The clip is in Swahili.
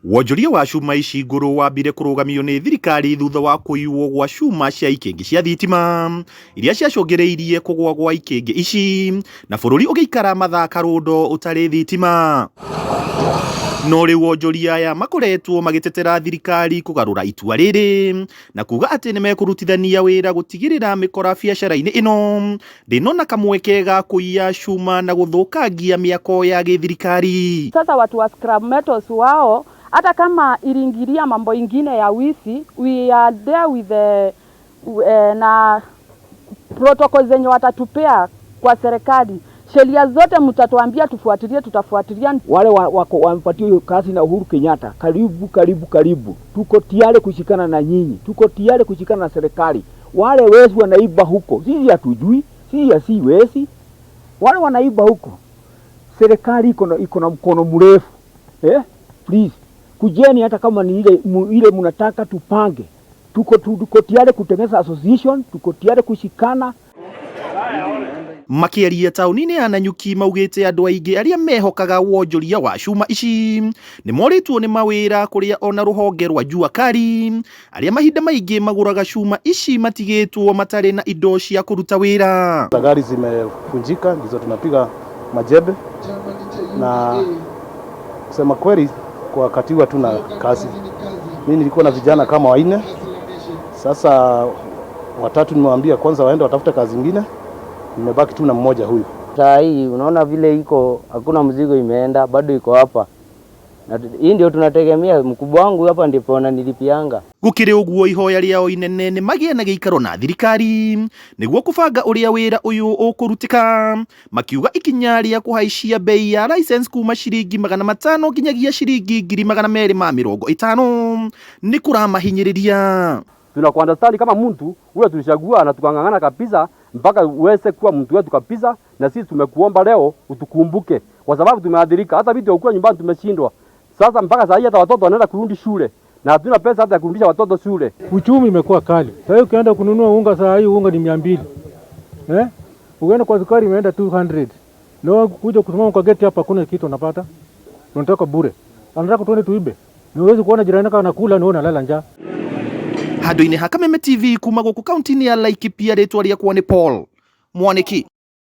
Wonjoria wa cuma ici ngũrũ wambire kũrũgamio nĩ thirikari thutha wa kũiywo gwa cuma cia ikĩngĩ cia thitima iria ciacũngĩrĩirie kũgwa gwa ikĩngĩ ici na bũrũri ũgĩikara mathaa karũndo ũtarĩ thitima. No rĩu wonjoria aya makoretwo magĩtetera thirikari kũgarũra itua rĩrĩ na kuga atĩ nĩmekũrutithania wĩra gũtigĩrĩra mĩkora biacara-inĩ ĩno ndĩnona kamweke ga kũiya cuma na gũthũkangia mĩako ya gĩthirikari. Sasa watu wa scrap metals wao, hata kama iliingilia mambo ingine ya wizi, we are there with the, na protocol zenye watatupea kwa serikali, sheria zote mtatuambia tufuatilie, tutafuatilia. Wale wako wamepatia hiyo kazi na Uhuru Kenyatta, karibu karibu karibu, tuko tayari kushikana na nyinyi, tuko tayari kushikana na serikali. Wale wezi wanaiba huko, sisi hatujui, sisi si wezi. Wale wanaiba huko, serikali iko na mkono mrefu, eh? Please kujeni, hata kama ni ile mnataka tupange, tuko tayari kutengeneza association, tuko tayari kushikana. Makĩaria taũni-inĩ ya Nanyuki, maugĩte andũ aingĩ arĩa mehokaga wonjoria wa cuma ici nĩ morĩtwo nĩ mawĩra, kũrĩa ona rũhonge rwa Jua Kali arĩa mahinda maingĩ magũraga cuma ici matigĩtwo matarĩ na indo cia kũruta wĩra. Gari zimevunjika, ndizo tunapiga majembe, na kusema kweli, kwa wakati huu hatuna kazi. Mimi nilikuwa na vijana kama wanne, sasa watatu nimewaambia kwanza waende watafute kazi ingine, nimebaki tu na mmoja huyu. Saa hii unaona vile iko, hakuna mzigo imeenda, bado iko hapa, na hii ndio tunategemea. Mkubwa wangu hapa ndipo ananilipianga. Gũkĩrĩ ũguo, ihoya rĩao inene nĩ magĩe na gĩikaro na thirikari nĩguo kũbanga ũrĩa wĩra ũyũ ũkũrutĩka, makiuga ikinya rĩa kũhaicia bei ya license kuma ciringi 500 nginyagia ciringi 250,000 nĩ kũramahinyĩrĩria. Tunakuunderstand kama mtu ule tulichagua na tukang'ang'ana kabisa mpaka uweze kuwa mtu wetu kabisa, na sisi tumekuomba leo utukumbuke, kwa sababu tumeadhirika. Hata vitu vya nyumbani tumeshindwa. Sasa mpaka saa hii hata watoto wanaenda kurudi shule na hatuna pesa hata ya kurudisha watoto shule. Uchumi imekuwa kali. Sasa hivi ukienda kununua unga saa hii unga ni 200. Eh? Ukienda kwa sukari imeenda 200. Na kuja kusimama kwa geti hapa hakuna kitu unapata. Unataka bure. Anataka tuende tuibe. Ni uwezi kuona jirani yako anakula na wewe unalala njaa. Handũ-inĩ ha Kameme TV kuma gũkũ kaunti-inĩ ya Laikipia, rĩtwa rĩakwa nĩ Paul Mwaniki.